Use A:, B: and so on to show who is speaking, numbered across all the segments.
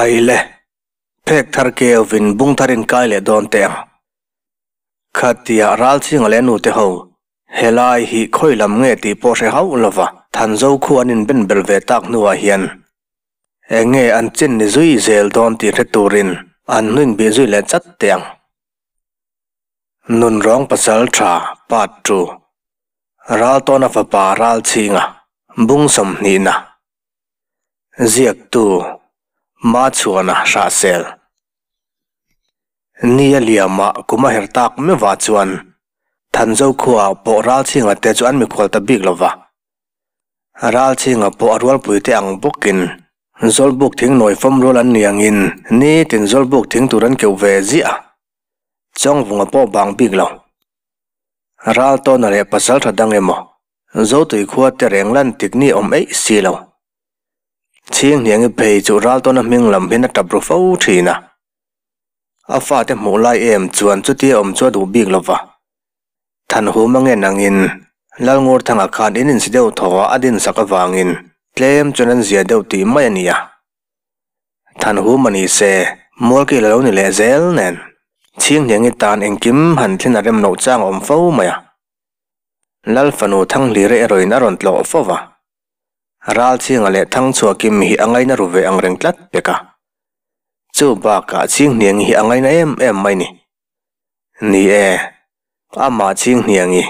A: Khai le, phek thar keuvin bung thar in kai leh dawn teh ang. Khatia Ralchhinga leh nute ho, helai hi khawi lam nge tih pawh hre hauh lova Thanzo khu an inben bel ve tak hnuah hian eng nge an chin ni zui zel dawn tih hre turin an hnuin bih zui leh chat teh ang. Nunrawng pasal tha part 2 Raltawna fapa Ralchhinga bung sawmhnihna Ziaktu Machhuana Hrahsel Ni a liamah kum a her tak meuhah chuan Thanzo khuaah pawh Ralchhinga te chu an mikhual ta bik lova. Ralchhinga pawh a rualpui te ang bawkin Zawlbuk thing nawi fawm rual an ni angin nitin Zawlbuk thing tur an keuh ve ziah a. Chawngvunga pawh bang bik lo. Raltawna leh pasal tha dang emaw Zotui khua te reng lan tik ni awm eih si lo. Chhinghniangi phei chu Raltawna hming lam hian a tap ru fo thin a. A fate hmuh lai em chuan chutia awm chu a duh bik lo va. Thanhuma ngen angin Lalngurthanga khan in insi deuh thaw a a dinsak avangin tlem chuan an zia deuh tih mai a ni a. Thanhuma ni se, Mualkil a lo ni leh zel nen. Chhinghniangi tan engkim han thlen a rem loh chang a awm fo mai a. Lal fanu Thanghlire erawhin a rawn tlawh fo va. Ralchhinga leh Thangchhuakim hi a ngaina ru ve ang reng tlat pek a. Chu bakah Chhinghniangi hi a ngaina em em mai ni. Ni e, amah Chhinghniangi.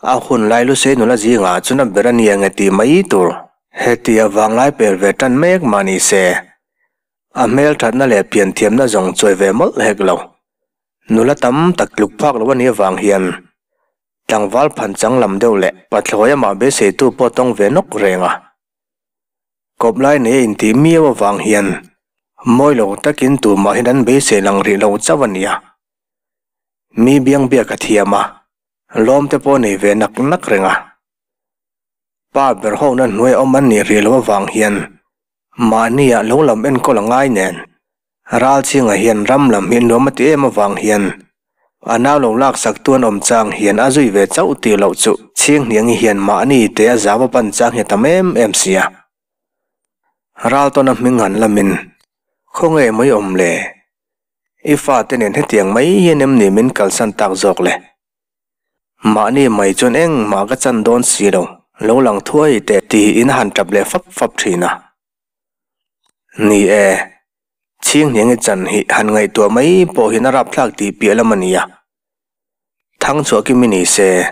A: A hun lai Lusei nula zingah chuan a ber a ni ang e tih mai tur. Hetia vanglai pel ve tan mek mah ni se, a hmelthatna leh pianthiamna zawng chuai ve mawlh hek lo. Nula tam tak tluk phak lo a nih avang hian tlangval phan chang lam deuh leh pathlawi amah beiseitu pawh tawng ve nawk reng a. Kawp lai nei a intih miau avang hian mawi lo takin tumahin an beisei lang rih lo chauh a nia. Mi biang biak a thiam a, lawm te pawh nei ve nak nak reng a. Pa ber ho na hnuai awm an nih rih loh avang hian mahnia lo lam enkawl a ngai nen Ralchhinga hian ram lam hi nuam a ti em avang hian a nau lo laksak tu an awm chang hian a zui ve chauh tih loh chu Chhinghniangi hian mahni te a zau a pan chang hi a tam em em si a. Raltawna hming han lamin khawnge mai awm le? I fate nen hetiang mai hian em ni min kalsan tak zawk le? Mahni mai chuan engmah ka chan dawn si lo, lo lang thuai teh tiin a han tap leh fap fap thin a. Ni e, Chhinghniangi chan hi han ngaihtuah mai pawh hian a rapthlak tih piah lam a ni a. Thangchhuah kimi ni se,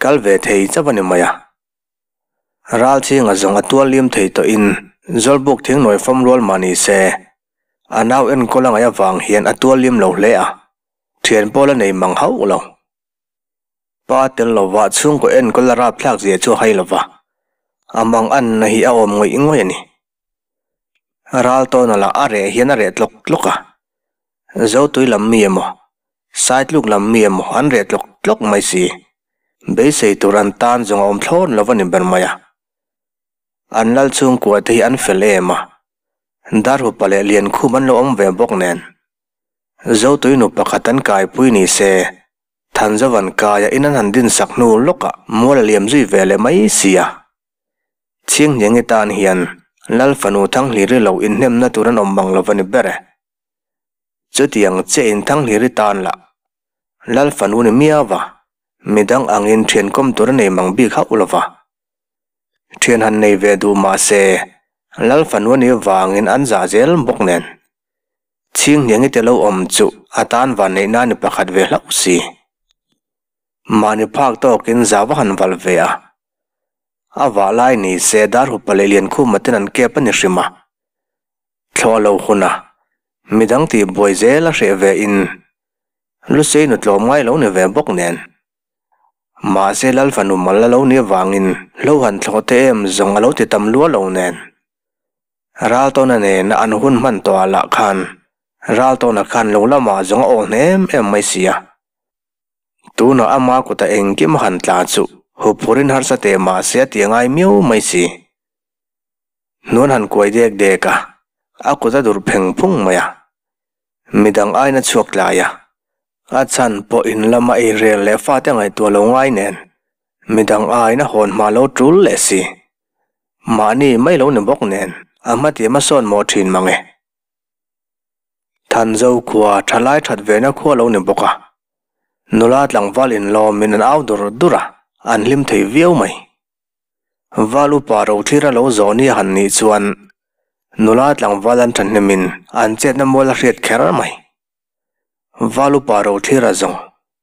A: kal ve thei chauh a ni mai a. Ralchhinga zawng a tual lim thei tawhin Zawlbuk thingnawi fam rual mah ni se, a nau enkawl a ngaih avang hian a tual lim lo hle a, thian pawl a nei mang hauh lo. Pa tel lova chhungkaw enkawl a rapthlak zia chu a hai lova, a mang anna hi a awm ngawih ngawih a ni. Raltawna lah a reh hian a reh tlawk tlawk a, Zotui lam mi emaw, Saitluk lam mi emaw an reh tlawk tlawk mai si. Beisei tur an tan zawng a awm thlawt lo a ni ber mai a. An lal chhungkua te hi an fel em a, Darhupa leh Liankhum an lo awm ve bawk nen. Zotui nu pakhat an kaipui ni se, Thanzavan kaia in an han dinsak hnu lawkah mual a liam zui ve leh mai si a. Chhinghniangi tan hian Lal fanu Thanghliri lo inhnemna tur an awm mang lo va ni ber e. Chutiang che in Thanghliri tan lah Lal fanu ni miau va, midang angin thian kawm tur a nei mang bik hauh lo va. Thian han nei ve duh mah se Lal fanu a nih vangin an zah zel bawk nen. Chhinghniangi te lo awm chu a tan van neih nan i pakhat ve hlauh si. Mahni phak tawkin zau a han valh ve a. A vah lai ni se Darhupa leh Liankhuma ten an kep a ni hrim a. Thlawh lo huna midang tih buai zel a hreh ve in Lusei nu tlawm ngai lo ni ve bawk nen. Mahse Lal fanu mal a lo ni avangin lo han thlawh te em zawng a lo ti tam lua lo nen. Raltawna nena an hun hman tawhah lah khan Raltawna khan lo lamah zawng a awl hnem em mai si a. Tunah ama kuta engkim a han tla chu huphurin harsa teh mah se a ti a ngai miau mai si. Hnuan han kuai dek dek a, a kut a dur pheng phung mai a. Midang aina chhuak tlai a, a chhan pawh in lama ei rel leh fate ngaihtuah lo ngai nen midang aina hawn hma lo tul leh si. Mahni mai lo ni bawk nen a hmatiam a sawn mawh thin mang e. Thanzo khua thalai that vena khua lo ni bawk a. Nula tlangval inlawmin an au dur dur a, an hlim thei viau mai. Val upa rothlir a lo zawh ni a han nih chuan nula tlangval an thahnemin an chetna mual a hriat kher mai. Val upa rothlir a zawng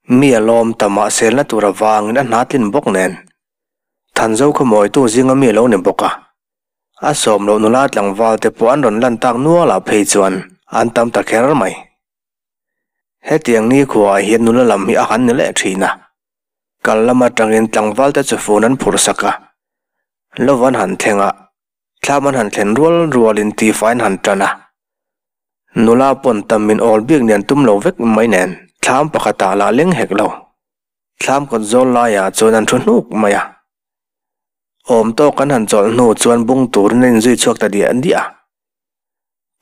A: mi a lawm ta mah selna tur avangin a hna tlin bawk nen Thanzo khawmawitu zinga mi a lo ni bawk a. A sawm loh nula tlangval te pawh an rawn lan tak nualah phei chuan an tam ta kher mai. Hetiang nikhuaah hian nula lam hi a han ni leh thin a. Kal lam atangin tlangval te chu fun an phurh sak a. Love an han thleng a, thlam an han thlen rual rualin tifai an han tan a. Nula pawn tam min awl bik nen tum lo vek mai nen thlam pakhatah lah leng hek lo. Thlam kawt zawl laiah chuan an thu hnuk mai a. Awm tawk an han chawlh hnu chuan bung turin an inzui chhuak ta diah diah a.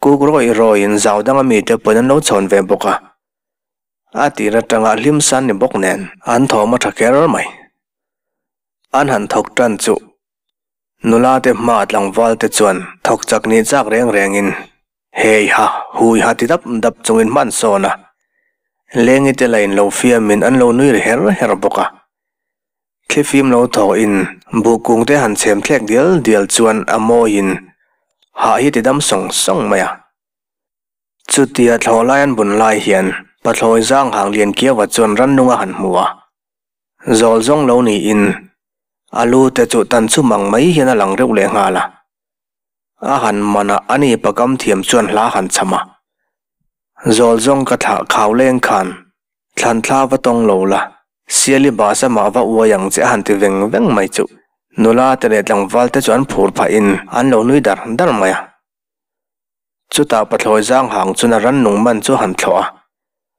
A: Kuk rawih rawiin zau danga mite pawhin an lo chhawn ve bawk a. A tir atanga hlim san ni bawk nen an thawm a tha kher mai. An han thawk tan chu nula te hma tlangval te chuan thawk chak nih chak reng rengin hei ha hui ha ti dap dap chungin hman sawn a. Lengi te la in lo fiamin an lo nui ri her her bawk a. Thlifim lo thawhin buh kung te han chhem thlek dial dial chuan a mawiin hah hi ti dam sawng sawng mai a. Chutia thlawh lai an bun lai hian pathlawi zang hang lian kiauva chuan rannung a han hmu a. Zawl zawng lo niin a lu te chu tan chhum ang mai hian a lang reuh leh nghal a. A han man a, ani pakam thiam chuan hla han cham a. Zawl zawng ka thlah khau leng khan thlan thla va tawng lo la, Siali bus amah va uai ang che a han ti veng veng mai chu. Nula te leh tlangval te chu an phur phah in an lo nui dar dar mai a. Chutah pathlawi zang hang chuan a rannung man chu a han thlawh a,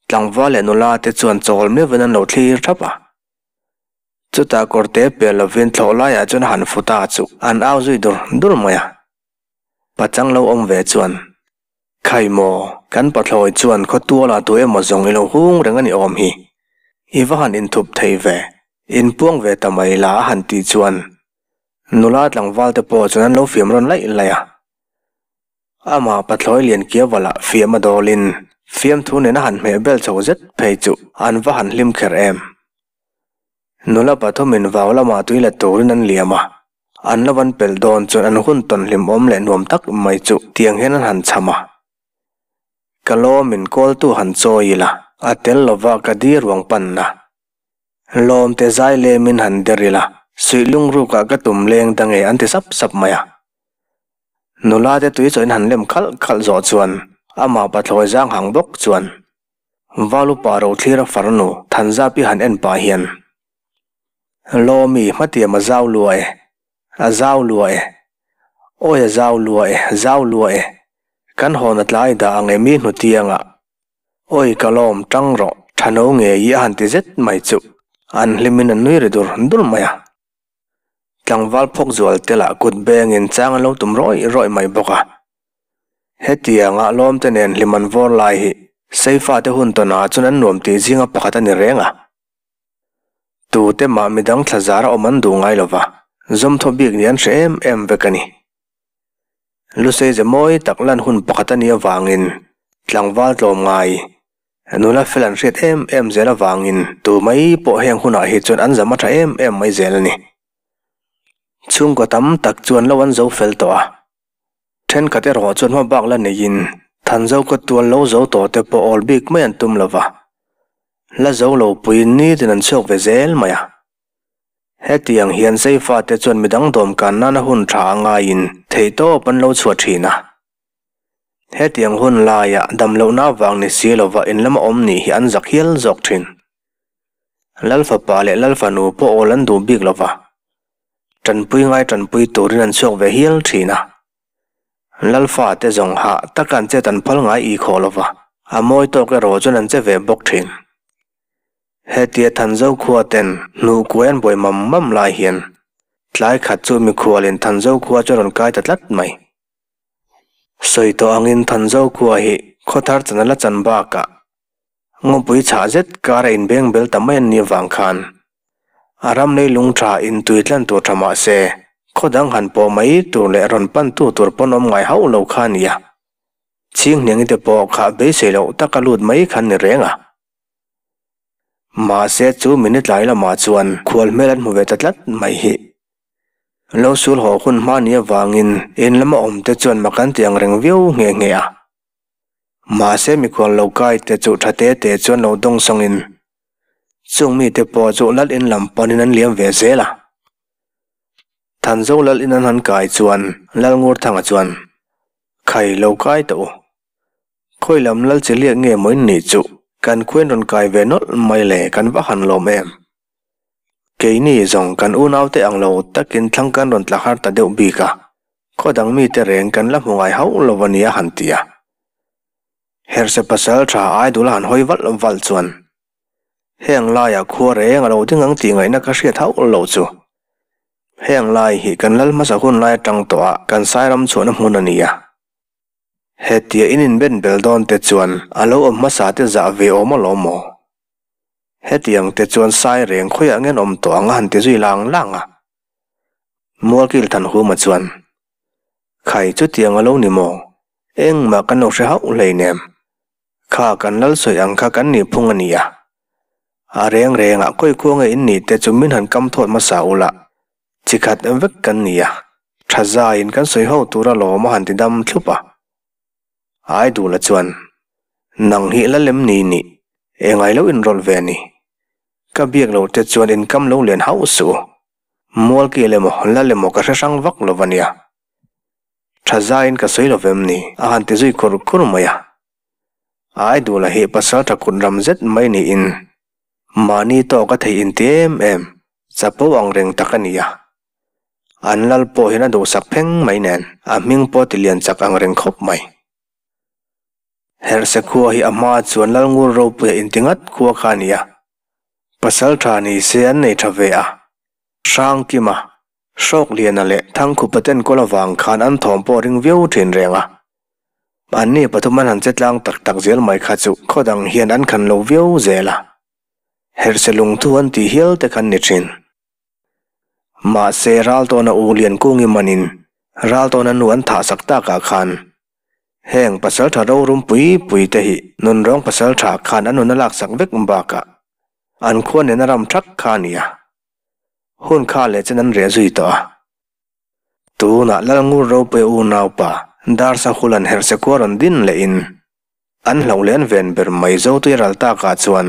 A: tlangval leh nula te chuan chawl meuhin an lo thlir thap a. Chutah kawrte pel lovin thlawh laiah chuan a han fu ta chu an au zui dur dur mai a. Pachang lo awm ve chuan, Khai maw, kan pathlawi chuan khawtualah tu emaw zawng i lo hung reng a ni awm hi. I va han inthup thei ve, inpuang ve ta mai la a han tih chuan nula tlangval te pawh chuan an lo fiam rawn laih laih a. Amah pathlawi lian kiavala fiam a dawlin fiamthu nena han hmeh bel chho zet phei chu an va han hlim kher em. Nula pathumin vau lamah tui la turin an liam a, an lo an pelh dawn chuan an hun tawn hlimawm leh nuam tak mai chu tiang hian an han cham a. Ka lawmin kawltu han chawi ila, a tel lova ka di ruang panna. Lawmte zai lemin han der ila, suih lungrukah ka tum leng dang e an ti sap sap mai a. Nula te tui chaw in han lem khalh khalh zawh chuan amah pathlawi zang hang bawk chuan Valupa Rothlira farnu Thanzapi han en pah hian, Lawmi, hmatiam a zau lua e, a zau lua e, awi a zau lua e, zau lua e, kan hawn a tlai dah ang emi hnutiangah, awi ka lawm tang rawh, thano ngei i a han ti zet mai chuh, an hlimin an nui ri dur dur mai a. Tlangval phawk zual te lah kut bengin chang an lo tum rawih rawih mai bawk a. Hetianga lawmte nen hlim an vawr lai hi Seifa te hun tawnah chuan an nuam tih zinga pakhat a ni reng a. Tute mah midang thla zara awm an duh ngai lova, zawmthaw bik nih an hre em em vek a ni. Lusei ze mawi tak lan hun pakhat a nih avangin tlangval tlawm ngai Nula fel an hriat em em zel avangin tu mai pawh heng hunah hi chuan an zam a tha em em mai zel a ni. Chhungkaw tam tak chuan lo an zo fel tawh a. Thenkhat erawh chuan hma bak la neiin Thanzo ka tual lo zo tawh te pawh awl bik mai an tum lo va. La zo lo puiin nitin an chhuak ve zel mai a. Hetiang hian Seifate chuan midang dawmkan nana hun tha a ngaiin theihtawp an lo chhuah thin a. Hetiang hun laia damlohna avang ni si lova in lama awm nih hi an zak hial zawk thin. Lal fapa leh Lal fanu pawh awl an duh bik lova, tanpui ngai tanpui turin an chhuak ve hial thin a. Lal fate zawng hah taka an chet an phal ngai i khawh lova, a mawi tawk erawh chuan an che ve bawk thin. Hetia Thanzo khua ten hnuh kuai an buai mam mam lai hian tlai khat chu mikhualin Thanzo khua chu a rawn kai ta tlat mai. Sawi tawh angin Thanzo khua hi khawthar chan a la chan bakah ngawpui chhah zet kar a inbeng bel ta mai an nih avang khan a ram lei lung tha in tui tlan tur tha mah se khaw dang han pawh mai tur leh rawn pan tu tur pawn awm ngai hauh lo kha a ni a. Chhinghniangi te pawh kha beisei loh taka lut mai khan ni reng a. Mahse chu minute tlai lamah chuan khual hmel an hmu ve ta tlat mai hi. Lo sul haw hun hma ni avangin in lama awm te chuan mak an ti ang reng viau nghe nghe a. Mahse mikhual lo kai te chu tha te te chuan lo dawng sawngin chung mite pawh chu lal in lam panin an liam ve zel a. Thanzo lal in an han kai chuan Lalngurthanga chuan, Khai lo kai tawh u. Khawi lam lal chi liak nge maw in nih chu kan khuain rawn kai ve nawlh mai le kan va han lawm em. Keini zawng kan unaute ang lo takin thlang kan rawn tla har ta deuh bik a, khaw dang mite reng kan la hmu ngai hauh lo a nia han ti a. Herhse pasal tha Aidula han hawi valh valh chuan heng laiah khua reng a lo ding ang tih ngaihna ka hriat hauh lo chu. Heng lai hi kan lal hmasa hun lai atang tawh a kan sairam chhuahna hmun a ni a. Hetia in inben bel dawn te chuan a lo awm hmasa te zah ve awm alawm maw? Hetiang te chuan sai reng khawiah ngen awm tawh ang a han ti zui lang lang a. Mualkil Thanhuma chuan, Khai chutiang a lo ni maw? Engmah kan lo hre hauh hleinem. Kha kan lal sawi ang kha kan nih phung a ni a. A reng rengah khawi khua nge in nih te chu min han kam thawt hmasa ula, chi khat vek kan ni a, tha zaiin kan sawi ho tur alawm a han ti dam thlup a. Aidula chuan, Nang hi la lem ni nih, engai lo inrawlh ve ni. Ka biak lo te chuan in kam lo lian hauh suh u. Mualkil emaw lal emaw ka hre hrang vak lo va nia. Tha zaiin ka sawi lo vem ni a han ti zui kur kur mai a. Aidula hi pasal tha kut ram zet mai niin mahni tawk a thei inti em em, chapo ang reng tak a ni a. An lal pawh hian a duhsak pheng mai nen a hming pawh ti lian chak ang reng khawp mai. Herhse khua hi a hma chuan Lalngur ropuia inti ngat khua kha a ni a. Pasal tha ni se an nei tha ve a. Hrangkima Hrawkliana leh Thangkhupa ten kawl avang khan an thawm pawh ring viau thin reng a. Anni pathum an han che tlang tak tak zel mai kha chu khaw dang hian an khan lo viau zel a. Herhse lungthu an tih hial te khan ni thin. Mahse Raltawna u Liankungi manin Raltawna nu an thah sak takah khan heng pasaltha rorum pui pui te hi nunrawng pasaltha khan an nun a laksak vek bakah an khua nena ram thak kha a ni a. Hun kha leh chen an reh zui tawh a. Tunah Lalngur Ropuia unaupa Darsa Hulan herhse khua rawn din lehin an hlauh leh an ven ber mai Zotui ral takah chuan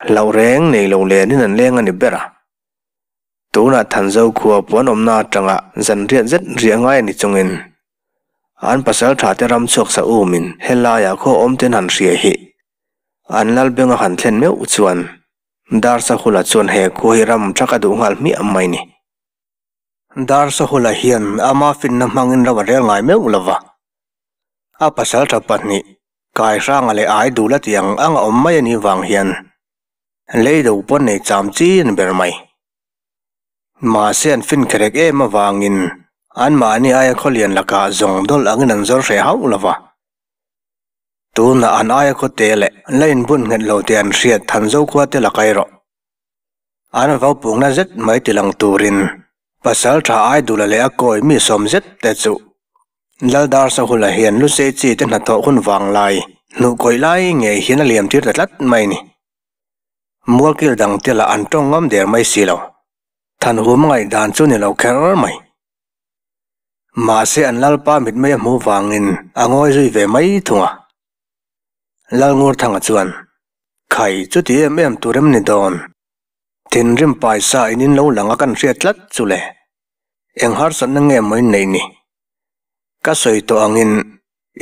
A: hlauh reng nei lo lenin an leng a ni ber a. Tunah Thanzo khua puan awmna atanga zanriat zet riah ngai a ni chungin an pasal tha te ram chhuak sa umin helaiah khaw awm ten han hria hi an Lalbenga han thlen meuh chuan Darsahula chuan he khua hi ram tha ka duh nghal hmiah mai ni. Darsahula hian ama finna hmangin ro a rel ngai meuh lo va. A pasal tha pahnih, Kaihranga leh Aidula tih ang ang a awm mai a nih vang hian leido pawh nei cham chi a ni ber mai. Mahse an fin kherek em avangin anmahni aia khawlian lakah zawng dawlh angin an zawr hreh hauh lo va. Tunah an aia khawte leh la inbun nghet lo tih an hriat than zo khua te la kai rawh. An vaupungna zet mai tilang turin pasal tha Aidula leh a kawi mi sawm zet te chu Laldar Sahula hian Lusei chi te hnathawh hun vang lai hnuh kawih lai ngei hian a liam tir ta tlat mai ni. Mualkil dang te lah an tawng ngam der mai si lo. Thanhum ngaihdan chu ni lo kher mai. Mahse an Lalpa mitmei a hmuh vangin a ngawi zui ve mai thung a. Lalngurthanga chuan, Khai, chuti em em tur em ni dawn? Thinrim paisa in in lo lang a kan hriat tlat chu le. Eng harsatna nge maw in neih ni? Ka sawi tawh angin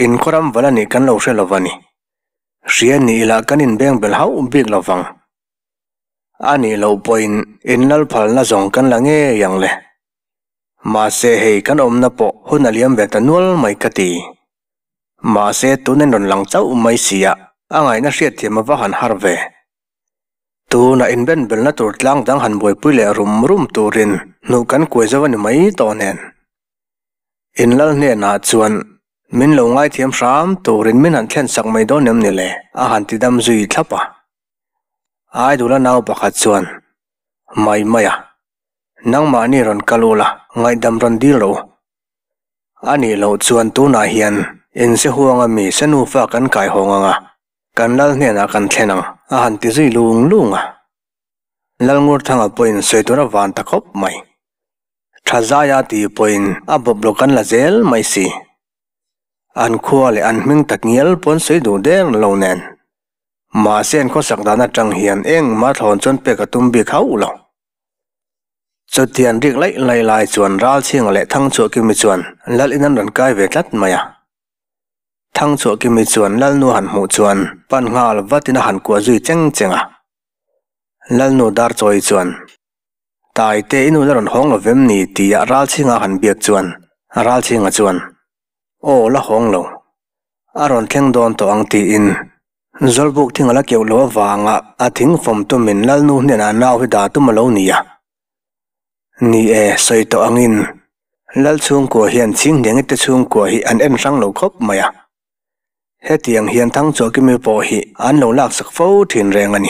A: in khawram val a nih kan lo hre lo va ni. Hria ni ila kan inbeng bel hauh bik lo vang. A nih loh pawhin in lal phalna zawng kan la ngei ang le. Mahse hei kan awmna pawh hun a liam ve ta nual mai ka ti. Mahse tun en rawn lang chauh mai sia a ngaihna hriatthiam a va han har ve. Tunah inbenbelna tur tlang dang han buaipui leh rum rum turin hnuh kan kuai zo a ni mai tawh nen. In lal hnenah chuan min lo ngaithiam hram turin min han thlen sak mai dawn em ni le a han ti dam zui thlap a. Aidula nau pakhat chuan mai mai a. Nangmahni rawn kal ula, ngaihdam rawn dil rawh u. A nih loh chuan tunah hian In se huanga mi se nufa kan kai hawng ang a, kan lal hnenah kan thlen ang, a han ti zui lung lung a. Lalngurthanga pawhin sawi tur a van ta khawp mai. Tha zaia tih pawhin a bawp lo kan la zel mai si. An khua leh an hming tak ngial pawn sawi duh der lo nen. Mahse an khawsak dan atang hian engmah thlawn chuan pek a tum bik hauh lo. Chutiang rik laih laih lai chuan Ralchhinga leh Thangchhuahkimi chuan Lal in an rawn kai ve tlat mai a. Thangchhuahkimi chuan Lalnu han hmuh chuan pan nghal vatin a han kuah zui cheng cheng a. Lalnu Darchawi chuan, Taite i nu la rawn hawng lo vem ni? tia Ralchhinga han biak chuan Ralchhinga chuan, Aw la hawng lo. A rawn thleng dawn tawh ang tiin Zawlbuk thing a la keuh lo avanga a thing fawm tumin Lalnu hnenah nau hi dah tum a lo ni a. Ni e, sawi tawh angin Lal chhungkua hian Chhinghniangi te chhungkua hi an en hrang lo khawp mai a. Hetiang hian Thangchhuahkimi pawh hi an lo laksak fo thin reng a ni.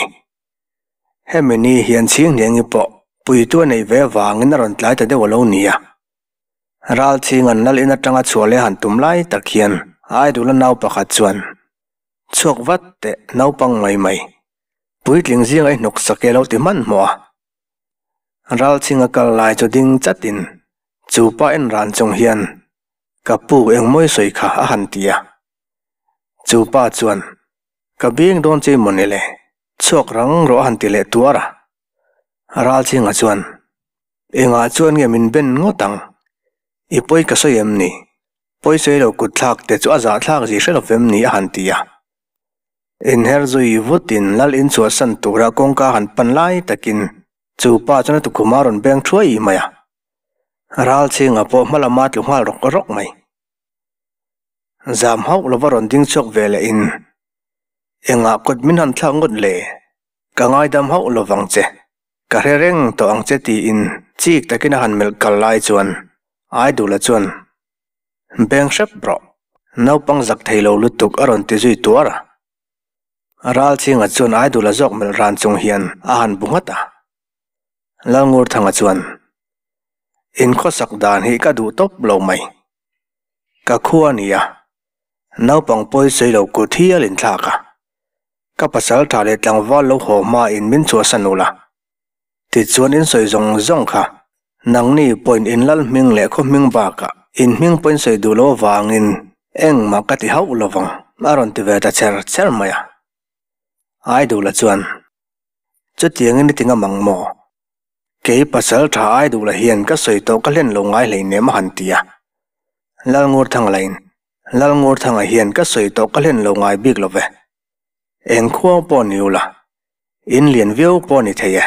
A: Hemi ni hian Chhinghniangi pawh puitu a neih ve avangin a rawn tlai ta deuh a lo ni a. Ralchhing an lal in atanga chhuah leh han tum lai tak hian Aidula nau pakhat chuan, Chhuak vat teh naupang mai mai, puitling zinga i hnawk sak e lo ti hmanhmawh a. Ralchhinga kal lai chu ding chatin chu pa en ran chung hian ka pu engmawi sawi kha a han ti a. Chu pa chuan, Ka beng dawn che mawni le, chhuak rang rawh a han ti leh tuar a. Ralchhinga chuan, Engah chuan nge min ben ngawt ang? I pawi ka sawi em ni? Pawi sawi lo kut thlak te chu a zahthlak zih hre lo vem ni a han ti a. Inher zui vutin lal inchhuahsan tura kawngka han pan lai takin chu pa chuan a tukhum a rawn beng thuai mai a. Ralchhinga pawh hma lama tlu nghal rawk rawk mai. Zam hauh lova rawn ding chhuak ve leh in, Engah kut min han thlak ngawt le? Ka ngaidam hauh lovang che. Ka hre reng tawh ang che tiin chik takin a han melh kal lai chuan Aidula chuan Beng hrep rawh, naupang zak thei lo lutuk a rawn ti zui tuar a. Ralchhinga chuan Aidula zawk melh ran chung hian a han bu nghat a. Lalngurthanga chuan In khawsak dan hi ka duh tawp lo mai. Ka khua a ni a, naupang pawi sawi lo kut hial in thlak a. Ka pasal tha leh tlangval lo haw hma in min chhuahsan ula. Tichuan in sawi zawng zawng kha, nangni pawhin in lal hming leh khaw hming bakah in hming pawhin sawi duh lo avangin engmah ka ti hauh lovang a rawn ti ve ta cher cher mai a. Aidula chuan, Chutiangin i ti ngam ang maw? Kei pasal tha ai duh la hian ka sawi tawh ka hlen lo ngai hleinem a han ti a. Lalngurthanga lain, Lalngurthanga hian ka sawi tawh ka hlen lo ngai bik lo ve. Eng khua pawh ni ula, in lian viau pawh ni thei e.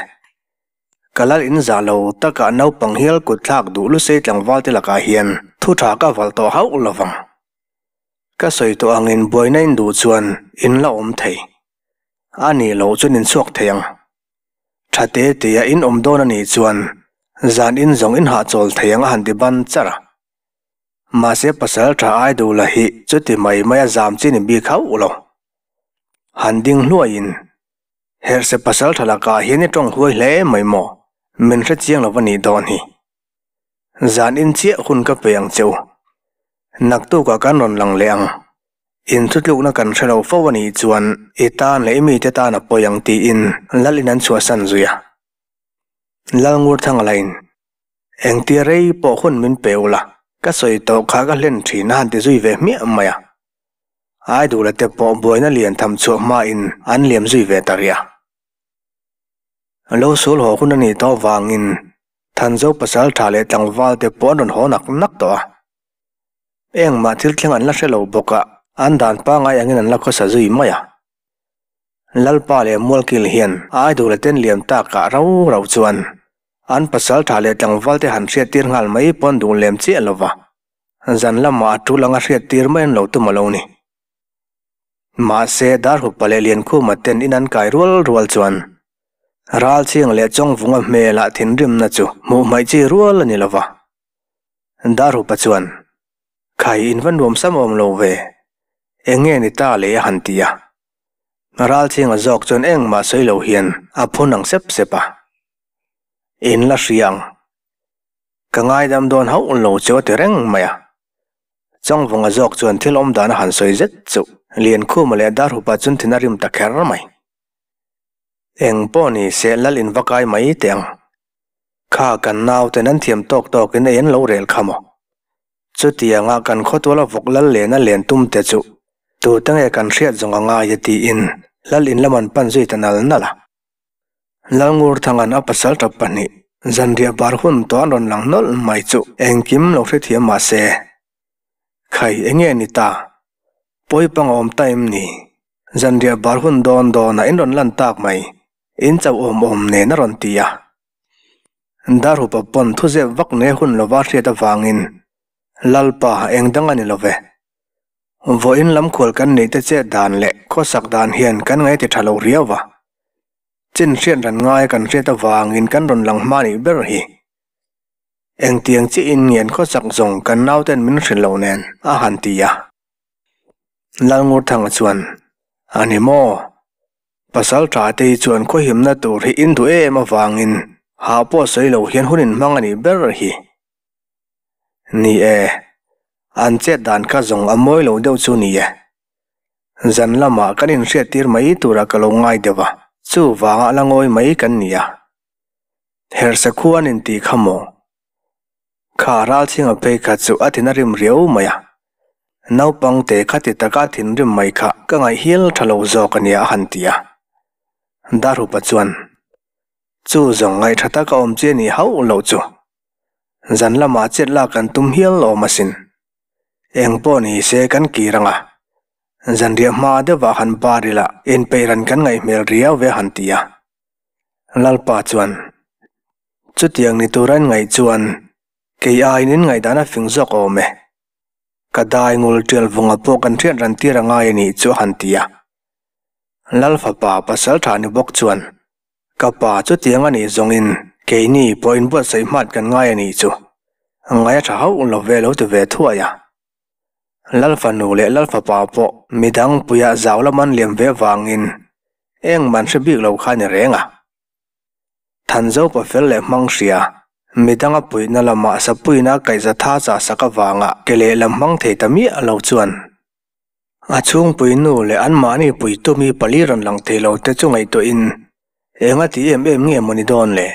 A: Ka lal in zah lo takah naupang hial kut thlak duh lusei tlangval te lakah hian thu tha ka valh tawh hauh lovang. Ka sawi tawh angin buaina in duh chuan in la awm thei. A nih loh chuan in chhuak thei ang. Tha te te a in awm dawn a nih chuan zan in zawng in hahchawl thei ang a han ti ban char a. Mahse pasal tha ai duh la hi chuti mai mai a zam chi ni bik hauh lo. Han ding hluai in Herhse pasal tha lakah hian i tawng huai hle mai maw? Min hre chiang lo va nih dawn hi. Zan in chiah hun ka pe ang che u. Naktukah kan rawn lang leh ang. In thutlukna kan hre lo fo a nih chuan i tan leh i mite tan a pawi ang tiin Lal in an chhuahsan zui a. Lal Ngurthanga lain, Engtia rei pawh hun min pe ula, ka sawi tawh kha ka hlen thin a han ti zui ve hmiah mai a. Aidula te pawh buaina lian tham chhuah hmain an liam zui ve ta rih a. Lo sul haw hun a nih tawh avangin Thanzo pasal tha leh tlangval te pawh an rawn haw nak nak tawh a. Engmah thil thleng an la hre lo bawk a, an dan pangngai angin an la khawsa zui mai a. Lalpa leh Mualkil hian Aidula ten liam takah rau rau chuan an pasal tha leh tlangval te han hriattir nghal mai pawn duh lem chiah lo va, zan lamah a tul anga hriattir mai an lo tum a lo ni. Mahse, Darhupa leh Liankhuma ten in an kai rual rual chuan Ralchhiang leh Chawngvunga hmelah thinrimna chu hmuh hmaih chi rual a ni lo va. Darhupa chuan, Khai in va nuam sam awm lo ve, eng nge ni ta le a han ti a. Ralchhianga zawk chuan engmah sawi lo hian a phun ang sep sep a. In la hria ang. Ka ngaidam dawn hauh lo chu a ti reng mai a. Changvunga zawk chuan thil awm dan a han sawi zet chu Liankhuma leh Darhupa chun thin a rim ta kher mai. Eng pawh ni se lal in va kai mai teh ang. Kha kan nauten an thiam tawk tawkin ei an lo rel kha maw? Chutianga kan khawtuala vawk lal lena len tum te chu tute nge kan hriat zawng a ngai e tiin lal in lam an pan zui ta nal nal a. Lalngurthanga'n a pasal tap pahnih zanriah bar hun tawh an rawn lang nawlh mai chu engkim lo hrethiam mah se, Khai enge ni ta? Pawi pang a awm ta em ni? Zanriah bar hun dawn dawnah in rawn lan tak mai, in chauh awm awm nen a rawn ti a. Darhupa pawn thuzep vak nei hun lova hriat avangin Lalpa eng dang a ni lo ve. Vawiin lam khual kan neih te chet dan leh khawsak dan hian kan ngaih ti tha lo riau va. Chin hriat ran ngai kan hriat avangin kan rawn lang hma nih ber hi. Engtiang chiah in ngen khawsak zawng kan nauten min hrilh lo nen a han ti a. Lalngurthanga chuan, A ni maw? Pasal tha te hi chuan khawhimna tur hi in duh em avangin hah pawh sawi lo hian hun in hmang a nih ber hi. Ni e, an chet dan kha zawng a mawi lo deuh chu ni e. Zan lamah kan inhriattir mai turah ka lo ngai deuh a, chuvangah la ngawi mai kan ni a. Herhse khu an intih kha maw? Kha ralchhinga phei kha chu a thin a rim riau mai a, naupang te kha ti taka a thinrim mai kha ka ngaih hial tha lo zawk a nia a han ti a. Darhupa chuan, Chu zawng ngaih tha taka awm chi a nih hauh loh chu. Zan lamah chet lak kan tum hial awm asin. Eng pawh ni se kan kir ang a, zanriah hma deuhah han bar ila inpeih ran kan ngaih hmel riau ve a han ti a. Lalpa chuan, Chutiang ni tura in ngaih chuan kei aiin in ngaihdan a fing zawk awm e. Ka dai ngul tial vunga pawh kan hriat ran tir a ngai a nih chu a han ti a. Lal fapa pasal tha ni bawk chuan, Ka pa chutiang a nih zawngin keini pawh inbuatsaih hmat kan ngai a nih chu. Ngai a tha hauh lo ve lo ti ve thuai a. Lal fanu leh Lal fapa pawh midang puiah zau lam an liam ve vangin engmah an hre bik lo kha a ni reng a. Thanzopa fel leh hmang hria, midanga puihna lamah sapuina kaihza tha chah sak avanga ke lehlam hmang thei ta miah lo chuan a chhungpui nu leh anmahni puitu mi pali rawn lang thei lo te chu ngaihtuahin enga ti em em nge maw ni dawn le?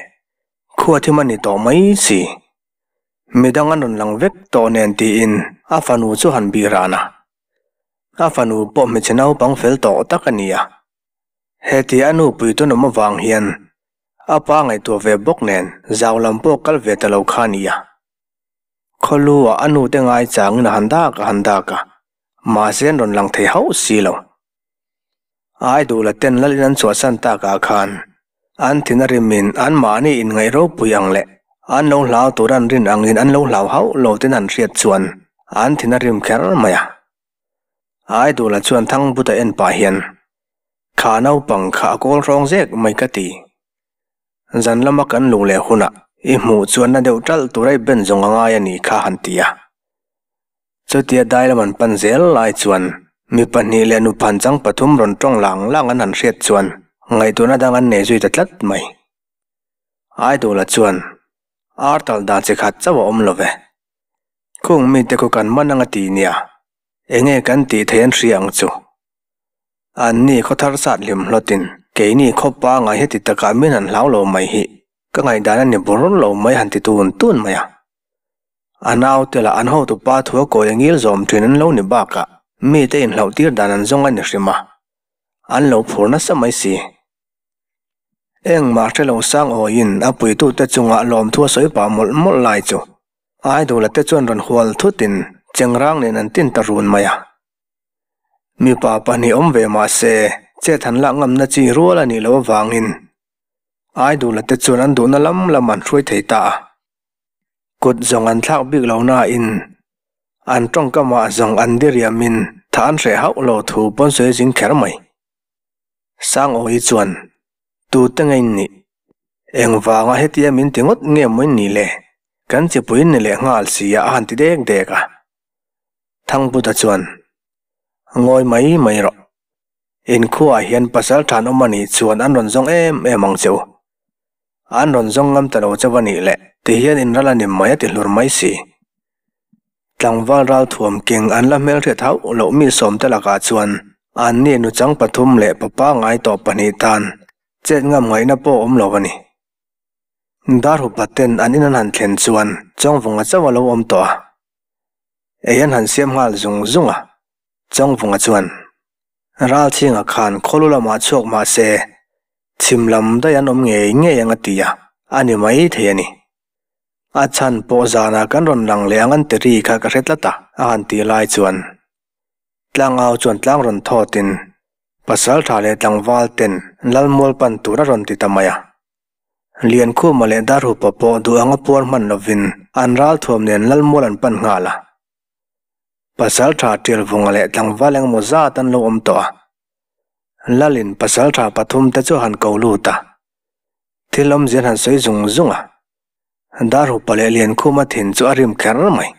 A: Khua thim a ni tawh mai si. Midang an rawn lang vek tawh nen tiin a fanu chu han bih ran a. A fanu pawh hmeichhe naupang fel tawh tak a ni a. Heti a nu puitun awm avang hian a pa ngaihtuah ve bawk nen zau lam pawh kal ve ta lo kha a ni a. Khawlu ah a nu te ngai changin a han dak a han dak a, mahse an rawn lang thei hauh si lo. Ai duh la ten lalin an chhuahsan tak ah khan an thin a rimin anmahni inngaih ropui ang leh an lo hlau tur an rin angin an lo hlau hauh lo ten an hriat chuan an thin a rim kher mai a. Aidula chuan Thangbuta en pah hian, Kha naupang kha a kawl hrawng zek mai ka ti. Zan lama kan luh leh hunah i hmuh chuan na deuh ṭalh tur a i ben zawng a ngai a nih kha han ti a. Chutia dai lam an pan zel lai chuan mi pahnih leh nu phanchang pathum rawn ṭawng lang lang an han hriat chuan ngaihtuahna dang an nei zui ta tlat mai. Aidula chuan, Ar talh dan chi khat chauh a awm lo ve. Khung mite khu kan man anga ti nia, enge kan tih theih an hria ang chu. Anni khaw thar sat hlim hlawtin keini khaw pangai heti takah min han hlau lo mai hi ka ngaihdan a ni bur lo mai han ti tun tun mai a. A naute lah an hotupa thu a kawi a ngil zawm thin an lo ni bakah mite inhlauh tir dan an zawng a ni hrim a, an lo phur nasa mai si. Engmah hre lo sang awiin a puitute chungah lawmthu a sawi pah mawlh mawlh lai chu Aidula te chuan rawn hual thutin Chengrang nen an tin ta run mai a. Mipa pahnih awm ve mah se chet han lak ngamna chi rual a nih loh avangin Aidula te chuan an duhna lam lam an hruai thei ta a. Kut zawng an thlak bik lo nain an tawngkamah zawng an diriamin tha an hreh hauh lo thu pawn sawi zing kher mai. Sangawi chuan, Tute nge in nih? Engvanga hetia min ti ngawt nge maw in nih le? Kan chipui in ni leh nghal si a a han ti dek dek a. Thangbuta chuan, Ngawi mai mai rawh. In khuaah hian pasal than awm a nih chuan an rawn zawng em em ang che u. An rawn zawng ngam ta lo chauh a nih le, tihian in ral a ni mai a ti hlur mai si. Tlangval ralthuam keng an la hmelhriat hauh loh mi sawmte lakah chuan anni nuchang pathum leh pa pangngai tawh pahnih tan chet ngam ngaihna pawh awm lo a ni. Darhupa ten an in an han thlen chuan Chawngvunga chauh a lo awm tawh a. Ei an han siam nghal zung zung a, Chawngvunga chuan Ralchhinga khan khawlu lamah chhuak mah se chhim lam daih an awm ngei ngei ang a ti a, a ni mai thei a ni. A chhan pawh zanah kan rawn lang leh ang an ti ri kha ka hre tlat a, a han tih lai chuan Tlangau chuan tlang rawn thawtin Pasaltha leh tlangval ten Lalmual pan tur a rawn ti ta mai a. Liankhuma leh Darhupa pawh duh anga puar hman lovin an ralthuam nen Lalmual an pan nghal a. Pasaltha Tialvunga leh tlangval engemaw zat an lo awm tawh a. Lalin pasaltha pathum te chu a han ko lut a. Thil awmzia an han sawi zung zung a. Darhupa leh Liankhuma thin chu a rim kher mai.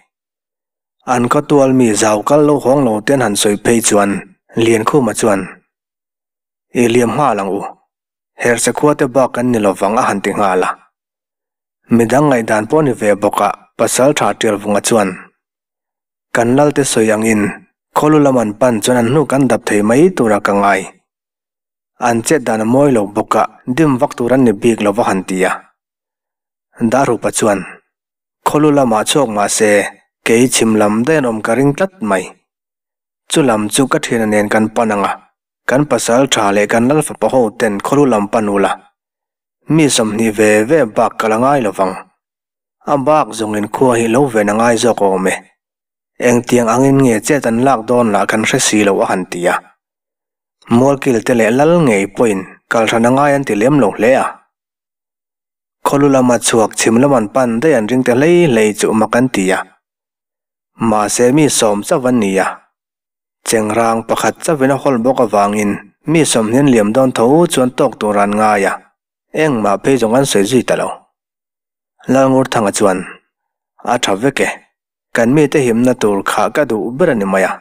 A: An khawtual mi zau kal lo hawng lo te an han sawi phei chuan Liankhuma chuan, I liam nghal ang u. Herhse khua te bak kan ni lovang a han ti nghal a. Midang ngaihdan pawh ni ve bawk a Pasaltha Tialvunga chuan, Kan Lalte sawi angin khawlu lam an pan chuan an hnu kan dap thei mai tura ka ngai. An chet dan a mawi lo bawk a, dim vak tur an ni bik lo va han ti a. Darhupa chuan, Khawlu lamah chhuak mah se, kei chhim lam daih an awm ka ring tlat mai. Chu lam chu ka thiana nen kan pan ang a, kan pasal tha leh kan lal fapa ho ten khawlu lam pan ula, mi 20 ve ve bak ka la ngai lo vang. A bak zawngin khua hi lo ven a ngai zawk awm e. Engtiang angin nge chet an lak dawn lah kan hre si lo a han ti a. Mualkil te leh lal ngei pawhin kalhran a ngai an ti lem lo hle a. Khawlu lama chhuak chhim lam an pan daih an ring ta hlei hlei chu mak an ti a. Mahse mi sawm chauh an ni a. Chengrang pakhat chauhin a hawl bawk avangin mi 20 an liam dawn tho chuan tawk tur an ngai a, engmah phei zawng an sawi zui ta lo. Lalngurthanga chuan, A tha vek e, kan mite himna tur kha ka duh ber a ni mai a.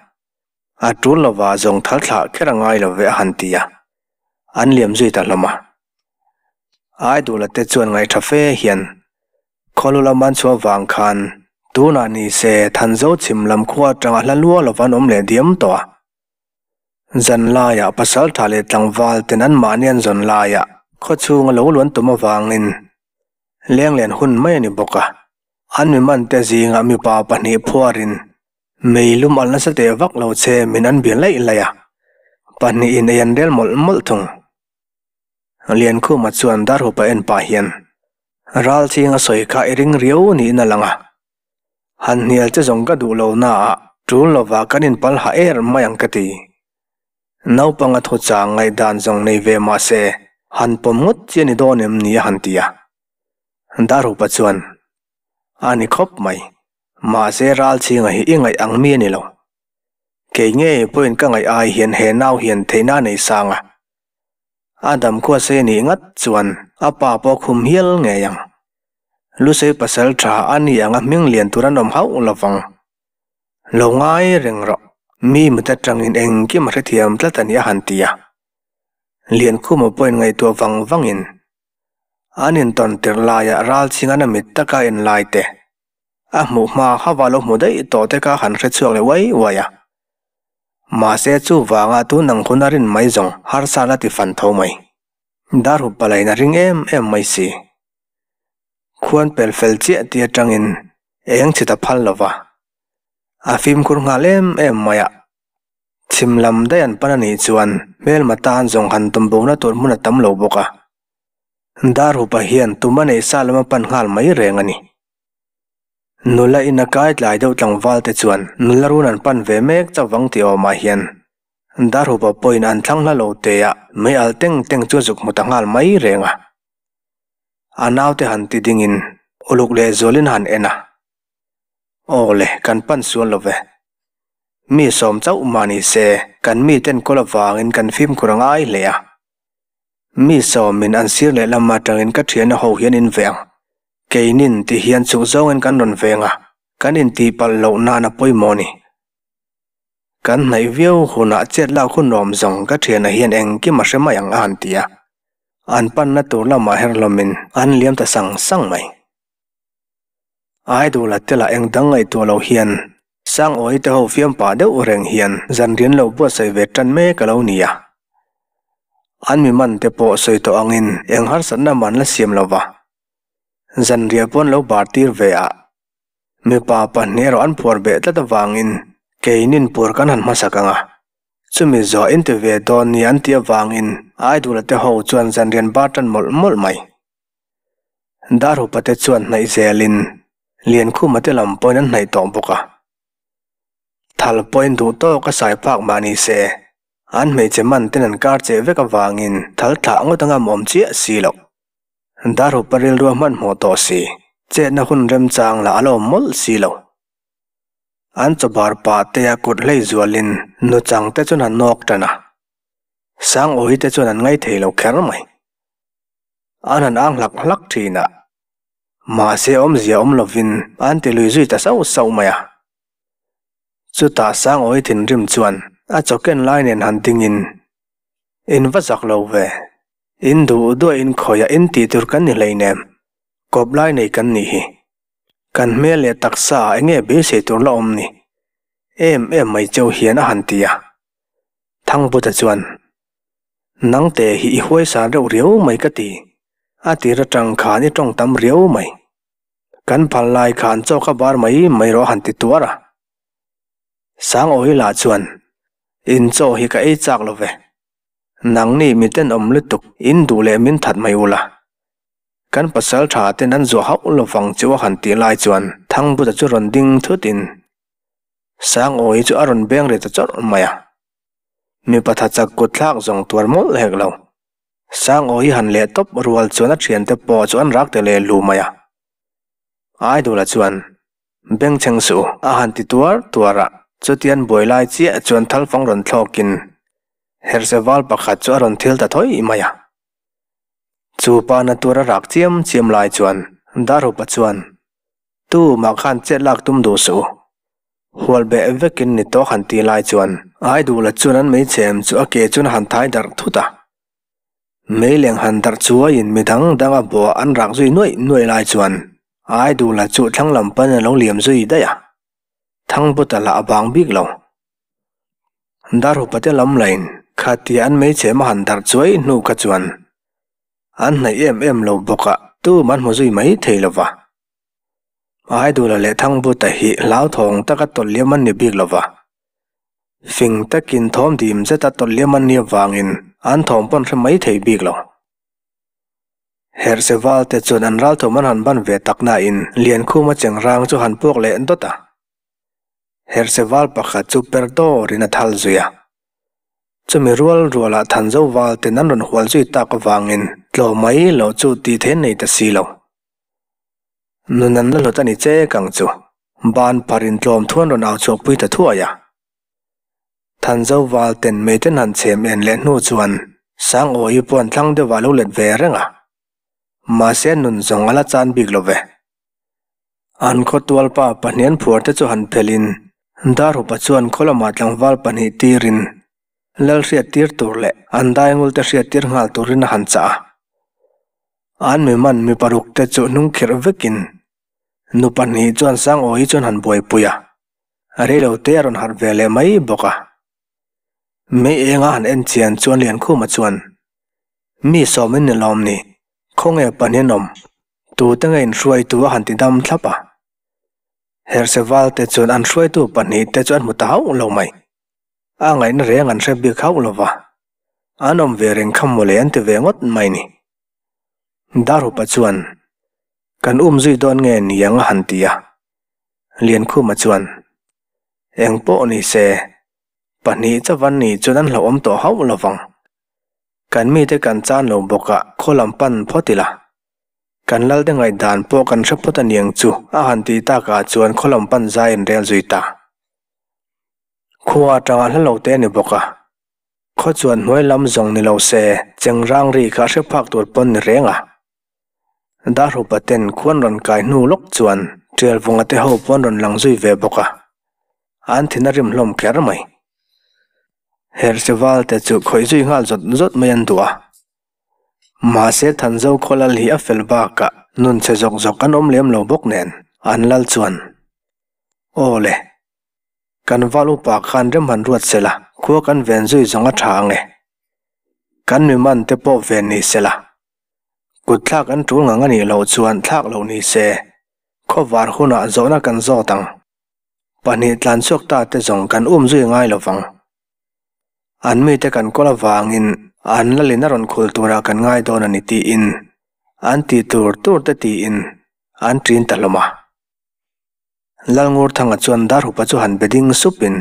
A: A tul lova zawng thal thlah kher a ngai lo ve a han ti a, an liam zui ta hlawm a. Aidula te chuan ngaihṭha fe hian Khawlu lam an chhuah vang khan tunah ni se Thanzo chhim lam khua atanga hla lua lova an awm leh diam tawh a. Zan laiah pasalṭha leh tlangval ten anmahni an zawn laiah khawchhunga lo luan tum avangin lenglen hun mai a ni bawk a. An mi mante zingah mipa pahnih phuarin Mei lum alh nasa teh vak lo che min an bia laih laih a, pahnihin ei an rel mawlh mawlh thung. Liankhuma chuan Darhupa en pah hian, Ralching a sawi kha i ring riau niin a lang a, han hnial che zawng ka duh lo naah tul lovah kan inpal ha er mai ang ka ti. Naupang a thuchang ngaihdan zawng nei ve mah se han pawm ngawt chi a ni dawn em ni a han ti a. Darhupa chuan, A ni khawp mai. Mahse Ralchhinga hi i ngaih ang mi a ni lo. Kei ngei pawhin ka ngaih ai hian he nau hian theihna a nei sang a. A dam khua sei a nih ngat chuan a pa pawh khum hial ngei ang. Lusei pasal tha a ni ang a hming lian tur an awm hauh lo vang. Lo ngai reng rawh, mi mit atangin engkim a hrethiam tlat a ni a han ti a. Liankhuma pawhin ngaihtuah vang vangin an intawn tirh laiah Ralchhinga'n a mit taka en lai te, a hmuh hma hava lo hmu daih tawh te kha han hre chhuak leh uai uai a. Mahse chuvanga tun ang hun a rin mai zawng harsa la ti fan tho mai. Darhup palaiin a ring em em mai si. Khuan pel fel chiah tih atangin eng chhit a phal lova. A fimkhur nghal em em mai a. Chhim lam daih an pan a nih chuan hmelma tan zawng han tum bona tur hmun a tam lo bawk a. Darhupa hian tum a neih sa lam a pan nghal mai reng a ni. Nula in a kai tlai deuh tlangval te chuan nula run an pan ve mek chauh vang tih awmah hian Darhupa pawhin an thlang hla lo te a mei al teng teng chu a zuk hmu ta nghal mai reng a. A naute han ti dingin uluk leh zualin a han en a. Aw le, kan pan sual lo ve. Mi sawm chauh mah ni se kan miten kawl avangin kan fimkhur a ngai hle a. Mi sawmin an sir leh lam atangin ka thiana ho hian in veng. Keinin ti hian chuk zawngin kan rawn veng a, kan intihpalh loh nan a pawimawh a ni. Kan hnaih viau hunah chet lak hun awm zawng ka thiana hian engkim a hre mai ang a han ti a. An panna tur lamah her hlawmin an liam ta sang sang mai. Aidula te lah eng dang ngaihtuah loh hian. Sangawi te ho fiam pah deuh reng hian zanrian lo buatsaih ve tan mek a lo ni a. An mi man te pawh sawi tawh angin eng harsatna man la siam lo va, zanriah pawh an lo bar tir ve a. Mipa pahnih erawh an phuar beh tlat avangin keinin pur kan han hmasak ang a. Chumi zawh in ti ve dawn ni an tih avangin Aidula te ho chuan zanrian bar tan mawlh mawlh mai. Darhupa te chuan hnaih zelin Liankhuma te lam pawhin an hnaih tawh bawk a. Thal pawhin duh tawk a sai phak mah ni se, an hmeichhe man ten an kar cheh vek avangin thal thlah ngawt anga awm chiah si loh. Darhupa rilru a hmanhmawh tawh si, chetna hun remchang lah a la awm mawlh si lo. An chawbar pah te a kut hlei zualin nuchang te chuan an nawk tan a. Sangawi te chuan an ngaithei lo kher mai. An han ang hlak hlak thin a, mahse awmzia awm lovin an ti lui zui ta sauh sauh mai a. Chutah Sangawi thinrim chuan a chawken lai nen han dingin, In va zak lo ve, in duh duah in khawiah in tih tur kan ni hleinem, kawp lai nei kan nih hi. Kan hmel leh taksa ah enge beisei tur la awm ni? Em em mai cheu hian a han ti a. Thangbuta chuan, Nangte hi i huaisar reuh riau mai ka ti, a tir atang khan i tawng tam riau mai. Kan phal lai khan chaw kha bar mai mai rawh a han ti tuar a. Sangawi lah chuan, In chaw hi ka ei chak lo ve. Nangni mi tenawm lutuk in duh leh min that mai ula. Kan pasal tha ten an zuah hauh lovang chu a han tih lai chuan Thangbuta chu rawn ding thut in Sangawi chu a rawn beng ri ta chawrh mai a. Mipa tha chak kut thlak zawng tuar mawlh hek lo. Sangawi han leh tawp rual chuan a thiante pawh chu an rak ta leh lu mai a. Aidula chuan Bengchheng suh a han ti tuar tuar a, chutian buai lai chiah chuan thalfang rawn thlawk in Herhse val pakhat chu a rawn thil ta thawi mai a. Chu pa na tur a rak chiam chiam lai chuan Darhupa chuan, Tu mah khan chet lak tum duh suh u. Hual beh vekin ni tawh han ti lai chuan Aiduhla chuan an meichhem chu a ke chuan a han thai darh thut a. Meileng han darh chuaiin mi dang dang a buah an rak zui nuaih nuaih lai chuan Aiduhla chu thlang lam panin a lo liam zui daih a. Thangbuta lah a bang bik lo. Darhupate lam lain khatia an meichhem a han darh chuai hnu kha chuan an hnaih em em lo bawk a, tum an hmu zui mai thei lo va. Aidula leh Thangbuta hi hlauthawng taka tawlh liam an ni bik lo va. Fing takin thawm dim zeta tawlh liam an nih avangin an thawm pawn hre mai thei bik lo. Herhse valte chuan an ralthawm an han ban ve tak nain Liankhuma chengrang chu han puak leh dawt a. Herhse val pakhat chu per dawrin a thal zui a. Chumi rual rualah Thanzo val ten an rawn hual zui tak avangin tlawm mai loh chu tih theih an nei ta si lo. Nun an la hlawt a ni chek ang chu. Ban pharin tlawm thu an rawn au chhuak pui ta thuai a. Thanzo val ten meiten han chhem en leh hnu chuan Sangawi pawh an thlang deuhah a lo let ve reng a. Mahse nun zawng a la chan bik lo ve. An khawtualpa pahnian phuar te chu han phelhin Darhupa chuan khaw lamah tlangval pahnih tirin Lal hriattir tur leh an daingul te hriattir nghal turin a han chah a. An mi man mi paruk te chu hnung khirh vekin nu pahnih chuan Sangawi chuan han buaipui a, reilo te a rawn harh ve leh mai bawk a. Mei enga han en chian chuan Liankhuma chuan, Mi sawmin ni lawm ni, khawnge pahnian awm? Tute nge in hruaitu a han ti dam thlap a. Herhse valte chuan an hruaitu pahnih te chu an hmu ta hauh lo mai. A ngaihna reng an hre bik hauh lo va. An awm ve reng kha mawle an ti ve ngawt mai ni. Darhupa chuan, Kan um zui dawn nge niang a han ti a. Liankhuma chuan, Eng pawh ni se, pahnih chavan ni chuan an hlauhawm tawh hauh lo vang. Kan mite kan chan lo bawk a, khaw lam pan phawt ila. Kan Lalte ngaihdan pawh kan hre phawt a niang chu a han tih takah chuan khaw lam pan zai an rel zui ta. Khua atanga hla lo te a ni bawk a, khaw chuan hnuai lam zawng ni lo se chengrang ri kha a hre phak tur pawn ni reng a. Darhupa ten khuan rawn kai hnu lawk chuan Tialvunga te ho pawn rawn lang zui ve bawk a, an thin a rim hlawm kher mai. Herhse valte chu khawih zui nghal zawt zawt mai an duh a. Mahse Thanzo khaw lal hi a fel bakah nun chhe zawk zawk an awm lem lo bawk nen an lal chuan, Aw le! Kan val upa khan rem han ruat sela, khua kan ven zui zawng a tha ang e. Kan mi man te pawh ven ni sela. Kut thlak an tul ngang a nih loh chuan thlak loh ni se, khawvar hunah zawhna kan zawt ang. Pahnih tlan chhuak ta te zawng kan um zui ngai lo vang. An mite kan kawl avangin an lalin a rawn khul turah kan ngai dawn a ni tiin an ti tur tur te tiin an ṭin ta hlawm a. Lalngurthanga chuan Darhupa chu han be ding supin,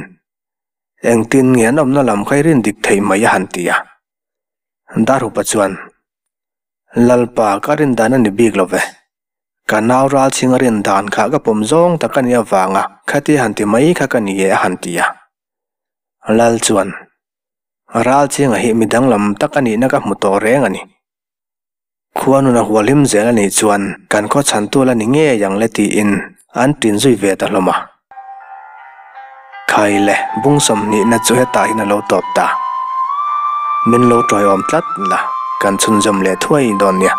A: Engtin nge an awmna lam kha i rin dik theih mai a han ti a. Darhupa chuan, Lalpa ka rin dan a ni bik lo ve. Ka nau ralchhinga rin dan kha ka pawm zawng tak a nih avanga khatia han ti mai kha ka ni e a han ti a. Lal chuan, Ralchhinga hi mi danglam tak a nihna ka hmu tawh reng a ni. Khua nun a hualhim zel a nih chuan kan khaw chhan tual a ni ngei ang le tiin an tin zui ve ta hlawm a. Khai le bung sawmhnihna chu hetah hian a lo tawp ta. Min lo tawiawm tlat la, kan chhunzawm leh thuai dawn nia.